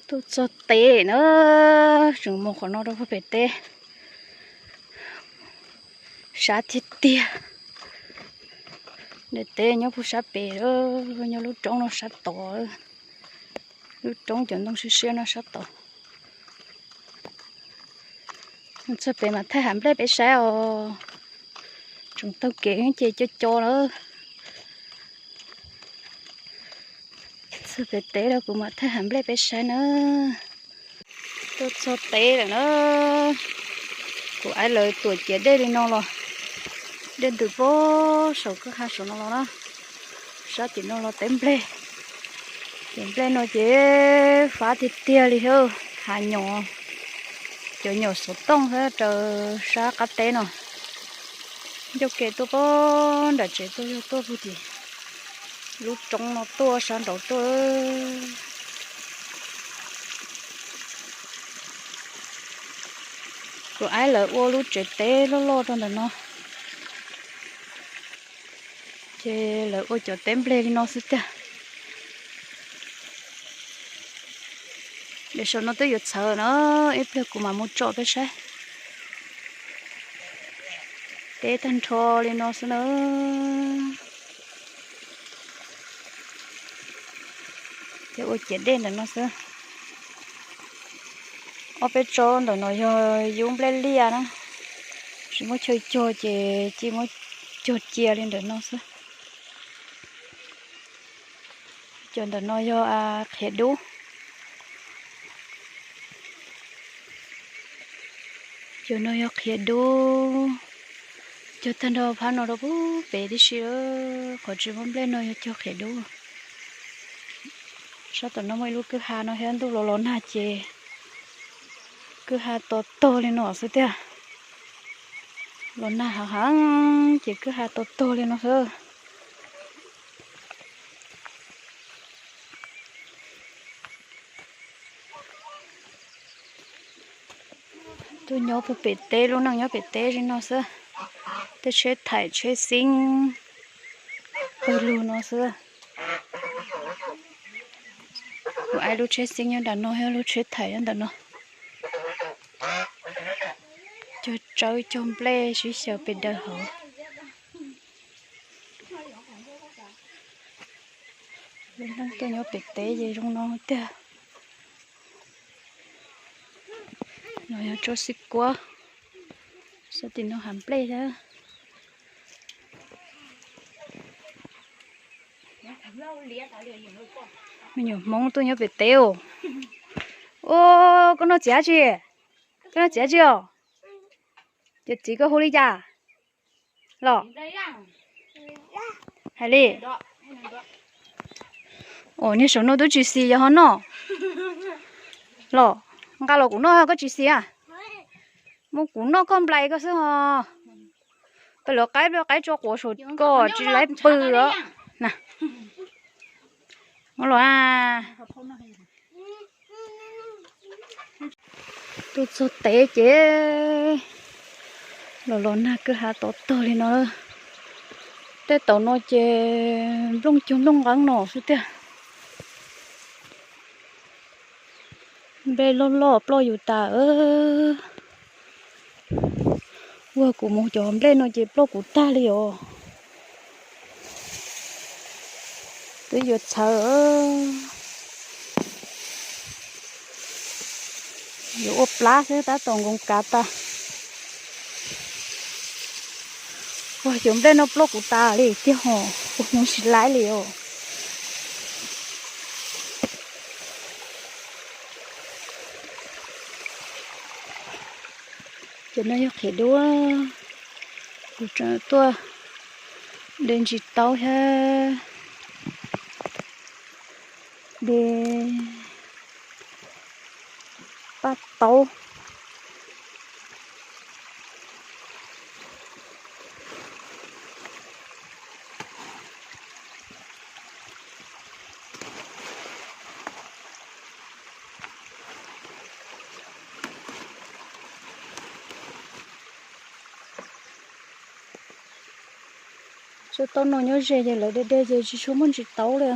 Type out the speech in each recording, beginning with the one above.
Tuaj txog teb na, tseem mus qhov no rau puag pem teb. Sab tiag tiag. Daim teb nyob puag sab pem, nyob lub roob no sab tod. Lub roob cov ntoo siab siab no sab tod. Txog pem mas thaij hav nplej peb saib os. Tseem taug kev ces co co lawm. Txog pem teb rau kuv mam thaij hav nplej peb saib na. Tuaj txog teb lawm na. Kuv aib lawv tuam ciav dej li no los, dej ntws puag saum kwj ha saum no los na. Sab tim no los teb nplej. Tim nplej no ces fab tiag tiag li thiab. Hav nyom, cov nyom xov tooj thiab raws sab qab teb no. Ncauj ke tuaj puag nram tsev tuaj yog tuaj puag tim lub roob no tuaj sab nraud tuaj. Kuv aib lawv ua lub tsev teb loj loj rau ntawm no. Ces lawv ua cov teb nplej li no xwb tiag. Daim saum no twb yuav txhawv no, ib pliag kuv mam mus tsom peb saib. Teb tag nrho li no xwb na. Ces ua ciav dej ntawm no xwb. Ob peb tsob ntawm no yog yub nplej liaj na, tsis muab chaw cog ces cia muab cog cia li ntawm no xwb. Cov ntawm no yog qhiav dub. Cov no yog qhiav dub. Cog tag nrho phab no rau puag pem tib si. Qhov tsis muaj nplej no yog cog qhiav dub. Sab tom no muaj ib lub kwj ha no thiab, ntuj los los nag ces kwj ha to tog li no xwb tiag. Los nag heev heev ces kwj ha to tog li no xwb. Tuaj nyob puag pem teb, lub neej nyob pem teb li no xwb. Tej tsheb thaim tsheb xeeb pawg lug no xwb. Kuv aib lub tsheb xeeb nyob nram no thiab, lub tsheb thaim nyob ntawm no. Cog tsawb cog nplej sib xyaw pes daws hauv. Lub neej tuaj nyob pem teb ces zoo no tiag. No yog tsob xib kuab, sab tim no hav nplej thiab. Me nyuam Hmoob tuaj nyob pem teb os. Ua, koj noj txiv dab tsi? Koj noj txiv dab tsi os? Ces txiv koj hu li cas los? Hais li. Ua, niag saum no twb tsis xis yog ho noj los? Nqa los kuv noj koj tsis xis a? Muab kuv noj koj nplais koj xwb ho. Peb lawv qaib, qaib tso quav saum koj tsis laib pw os. Muab los a. Tuaj txog teb ces los los nag kwj ha to tog li no. Tej tau no ces nplooj cuag nplooj nqeeb no xwb tiag. Nplej loj loj ploj yus tas. Ua kuv mus cov nplej no ces ploj kuv tag li os. Twb yuav txhawv. Yuav ua plab xwb tab tom nkoos kav tas. Ua cov nplej no ploj kuv tas li tiag hos, kuv mus tsis laib li os. Cov no yog qhiav duab, kuv tseem tuaj de ntsis taub thiab de paj taub. Tsob taub no nyob ze ces lawv de de ces tsis tshua muaj ntsis taub li.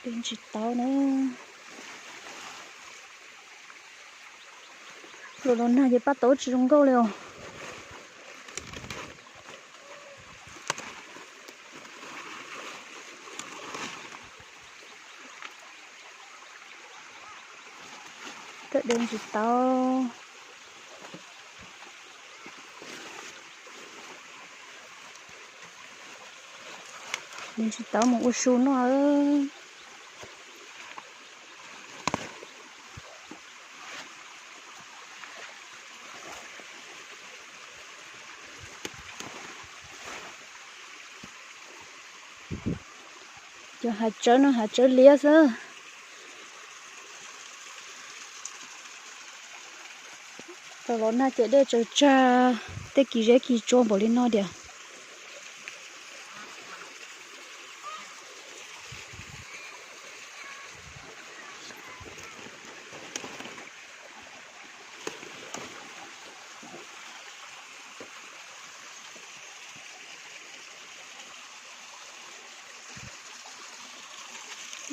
Dej ntsis taub na. Los los nag ces paj taub tsis zoo nkauj li os. Kawm dej ntsis taub. Dej ntsis taub mus ua su noj. Cov hav tsawb no hav tsawb liab xwb. Tau los nag ces dej tsaws tsag, tej kis zeb kis tsua npaum li no tiag.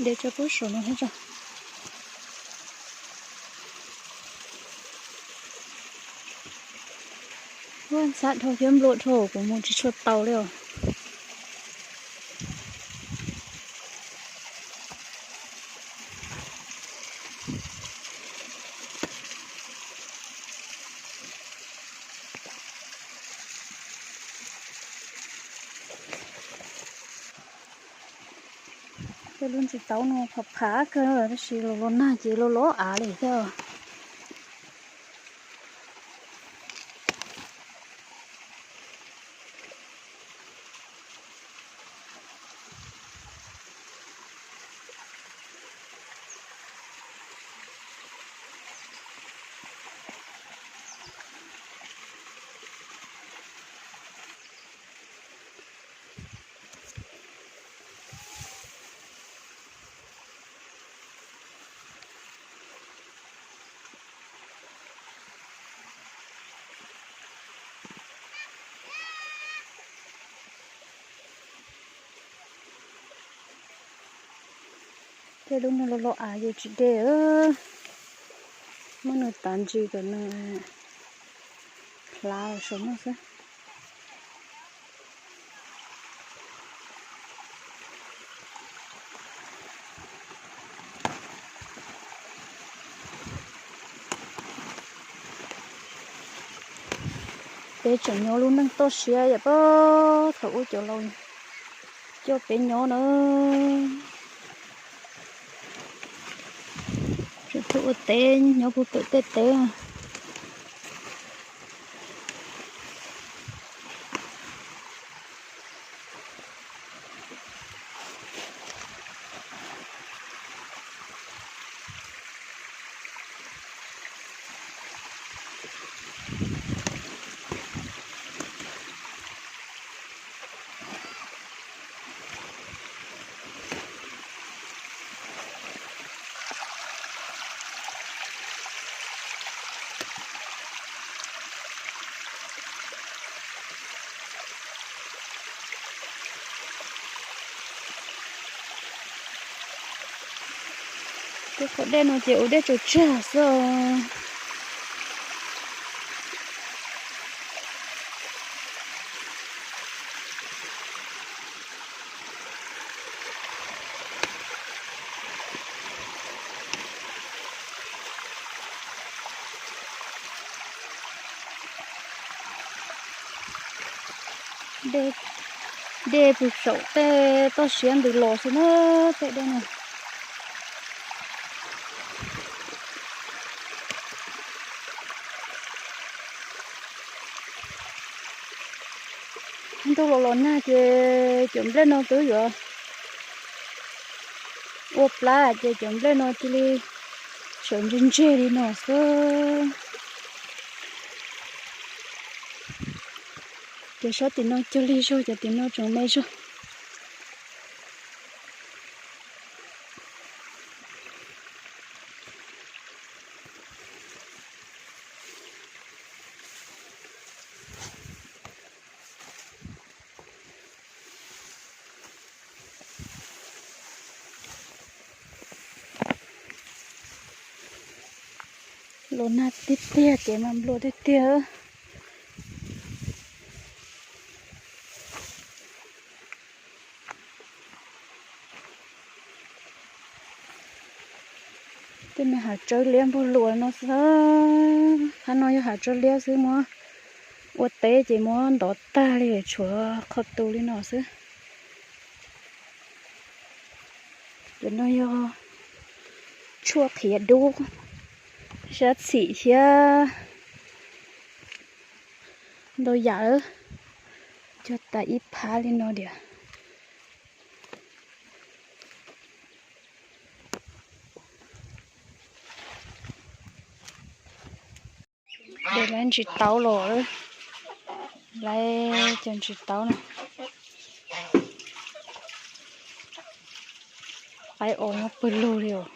Dej tsaws pub saum no thiab tso. Ua ntxhab dhau thiab nplua dhau, kuv mus tsis tshua tau li os. Tej lub ntsis taub no phav phav kawg tab sis los los nag ces los los av li thiab. Tej lub no los los av ces tsis de, muab nws tav ntsis kom nws hlav saum no xwb. Peb tseem nyob lub neej toj siab yam pab thaum ub cov laus coj peb nyob na. Tseem tuaj ua teb nyob puag pem tej teb. Tej qhov dej no ces ua dej tsaws tsag xwb os. Dej, dej puag saum tej toj siab ntws los xwb na, tej dej no. Ntuj los los nag ces cov nplej no twb yuav ua plab ces cov nplej no cia li sawv ntseg ntseg li no xwb. Cov sab tim no cuag li zog, cov tim no tseem me zog. Los nag tiag tiag ces mas nplua tiag tiag. Tej me hav tsawb liab npog luas no xwb. Qhov no yog hav tsawb liab xwb, muab ua teb ces muab ntov tag li, tshuav qhov tu li no xwb. Cov no yog tshuaj qhiav dub, sab txhim thiab ntau yam lawm, cog tas ib phab li no diam. Ces lawv ntsis tauv los, lawv cov ntsis tauv na, qaib os nyob pawg lug li os.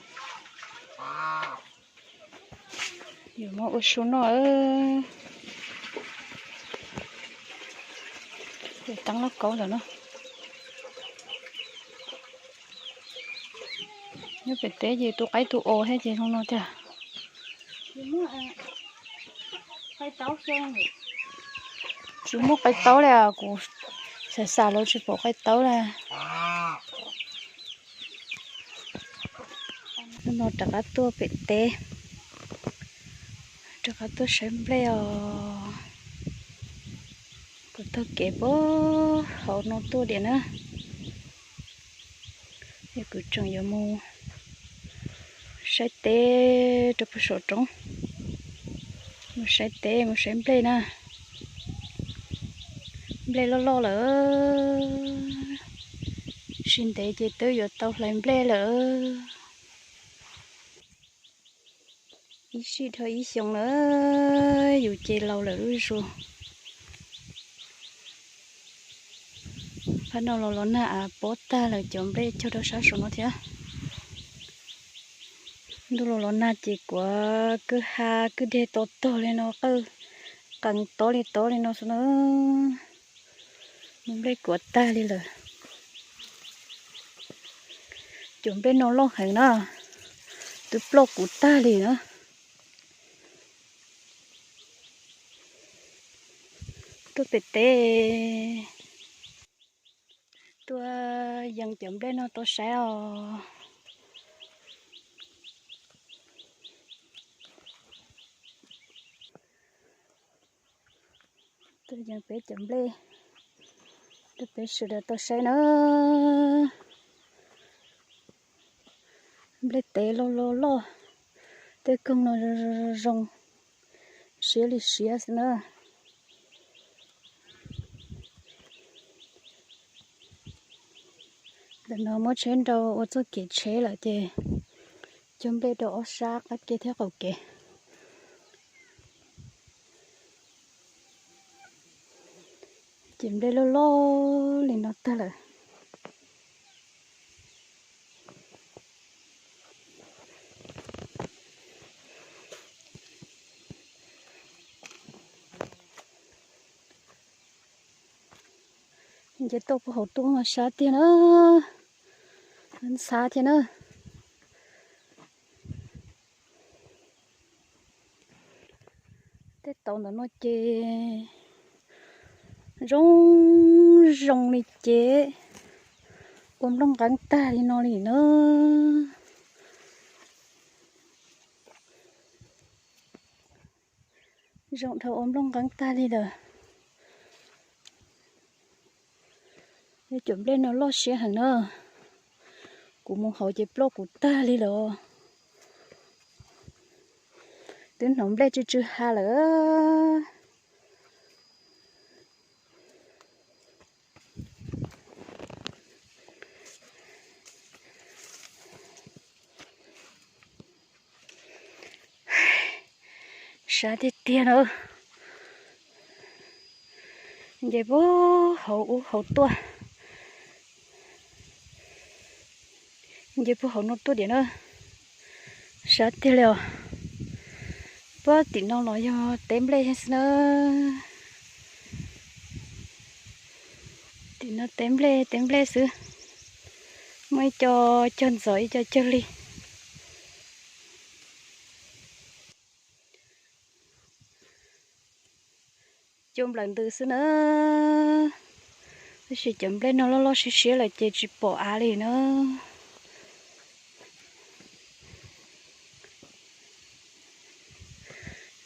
Yuav muab ua su noj. Ces teeb lauj kaub ntawm no. Nyob pem teb ces tu qaib tu os thiab ces zoo no tiag. Tsis muaj qaib taub li, kuv xav xav los tsis pom qaib taub li. Hnub no rov qab tuaj pem teb, rov qab tuaj saib nplej os. Kuv taug kev puag hauv no tuaj diam na. Es kuv tseem yuav mus saib teb rau puag saum roob. Mus saib teb, mus saib nplej na. Nplej loj loj lawm. Tsis ntev ces twb yuav tau hlais nplej lawm. Ib sij dhau ib xyoos lawm, yus ces laus lawm lub zug. Phab no los los nag av pob tag lawm, cov nplej cog rau sab saum no thiab. Ntuj los los nag ces kuav kwj ha kwj deg to tog li no, qawj qees tob li tob li no xwb na. Nplej kuav tag li lawm. Cov nplej no loj heev na, twb ploj kuv tag li na. Tuaj pem teb, tuaj yees cov nplej no tau saib os. Tuaj yees peb cov nplej rau peb sawv daws tau saib na. Nplej tev loj loj loj, tej koog no zoo zoo, siab li siab xwb na. Ntawm no muab tsheb nrau ua txoj kev tsheb lawm ces cog nplej rau ob sab qab kev thiab qaum kev. Ces nplej loj loj li no tag lawm. Nce tuaj puag hauv tuaj mas sab tiag na, ntxhab thiab na. Tej tauv ntawm no ces zoo zoo li ces ua nplooj nqeeb tag li no li na. Zoo dhau ua nplooj nqeeb tag li lawm. Cov nplej no loj siab heev na. Kuv mus hauv ces ploj kuv tag li lawm. Twb hnov nplej tsw tsw ha lawm. Sab tiag tiag na. Nce puag hauv ub hauv tuaj. Nce puag hauv no tuaj diam na. Sab tiag li os. Puag tim no los yog teb nplej xwb na. Tim no teb nplej teb nplej xwb. Muaj ib co cog ntxov ib co cog lig. Cua nplawm ntws xwb na. Tab sis cov nplej no loj loj siab siab lawm ces tsis pom av li na.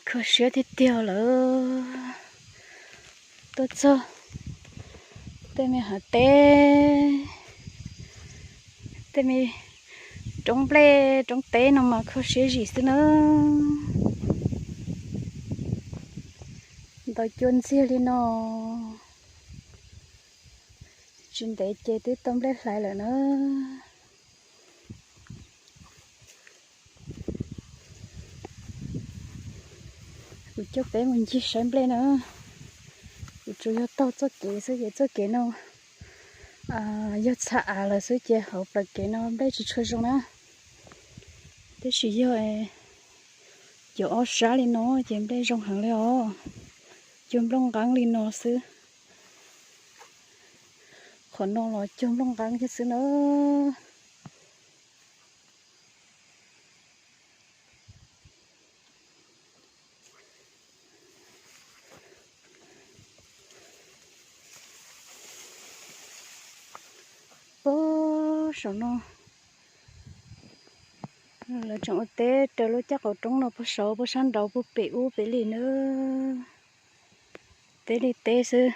Kho siab tiag tiag lawm. Tuaj txog tej me hav teb, tej me roob nplej roob teb no mas kho siab zim xwb na. Ntaus cua ntxiag li no, tsis ntev ces twb tau nplej hlais lawm na. Kuv coj peb mus ncig saib nplej na. Kuv tsuas yog taug txoj kev xwb ces txoj kev no yog txha av lawm xwb ces hauv plawv kev no nplej tsis tshua zoo na. Tab sis yog cov ob sab li no ces nplej zoo heev li os. Cua nplooj nqeeb li no xwb. Qhov no los cua nplooj nqeeb thiab xwb na. Puag saum no lawv tseem ua teb raws lub caj qaum roob no puag saud puag sab nraud puag pem ub pem li na. Teb li teb xwb.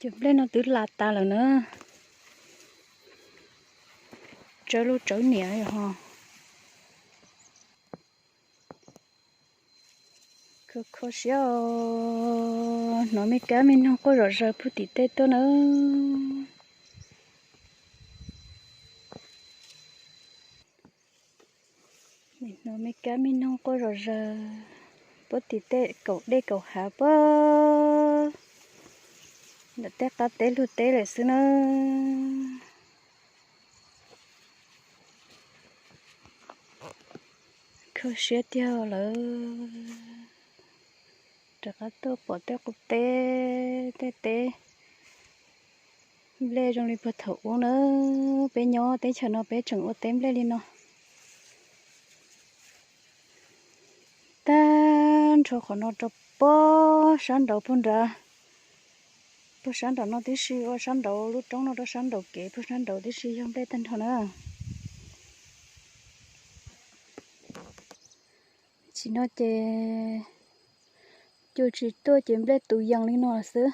Cov nplej no twb las tas lawm na. Tsawb lub tsawb niam ho. Kho kho siab os, hnov me kab me noog quaj zom zaws puag tim tej tuaj na. Hnov me kab me noog quaj zom zaws puag tim tej kaum dej kaum hav puag ntawm tej qab teb luag teb lawm xwb na. Kho siab tiag lawm. Rov qab tuaj pom tej qub teb tej teb nplej zoo li puag thaum ub na. Peb nyob teb chaws no peb tseem ua teb nplej li no. Tag nrho qhov no rau puag sab nraud puag nrad. Puag sab nraum no tib si, ua sab nraud lub roob no rau sab nraum kev puag sab nraud tib si yog nplej tag nrho na. Tsis no ces cua tsis tuaj ces nplej tus yees li no xwb.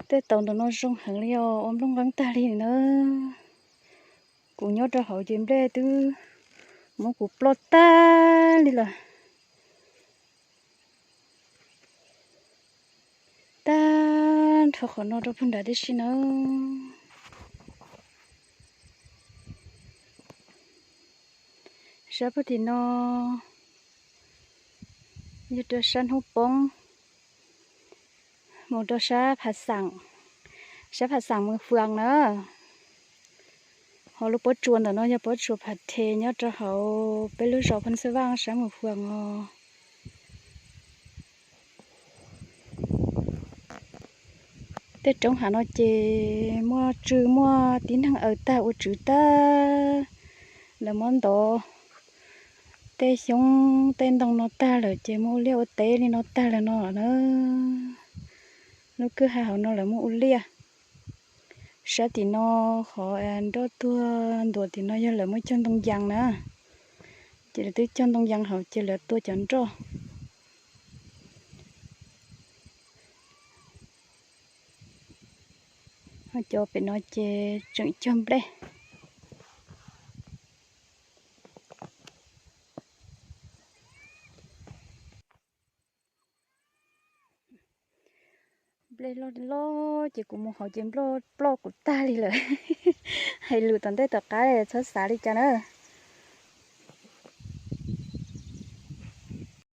Tej tau ntawm no zoo heev li os, ua nplooj nqeeb tag li na. Kuv nyob rau hauv ces nplej twb muab kuv ploj tag li lawm. Tag nrho qhov no rau puag nrad tib si na. Sab puag tim no yog rau sab hnub poob mus rau sab phav xeem, sab phav xeem Mws Fwm na. Ho lub pob tsuas ntawm no yog pob tsuas Phav Rhe nyob rau hauv peb lub zos Phoos Xwb Vaj sab Mws Fwm os. Tej roob hav no ces muaj tsw muaj tib neeg aws tag ua tswv tag, lawv muab ntov tej xyoob tej ntoo no tag lawm ces muab ua liaj ua teb li no tag lawm no na. Lub kwj ha hauv no lawv muab ua liaj. Sab tim no qhov nroj tuag ntuas tim no yog lawv muab cog ntoo yees na, ces lawv twb cog ntoo yees hauv ces lawv tua cov nroj. Ho cov pem no ces tseem cog nplej. Nplej loj loj ces kuv mus hauv ces nploj ploj kuv tag li lawm. Hais lus tom ntej tom qab txhob xav li cas na.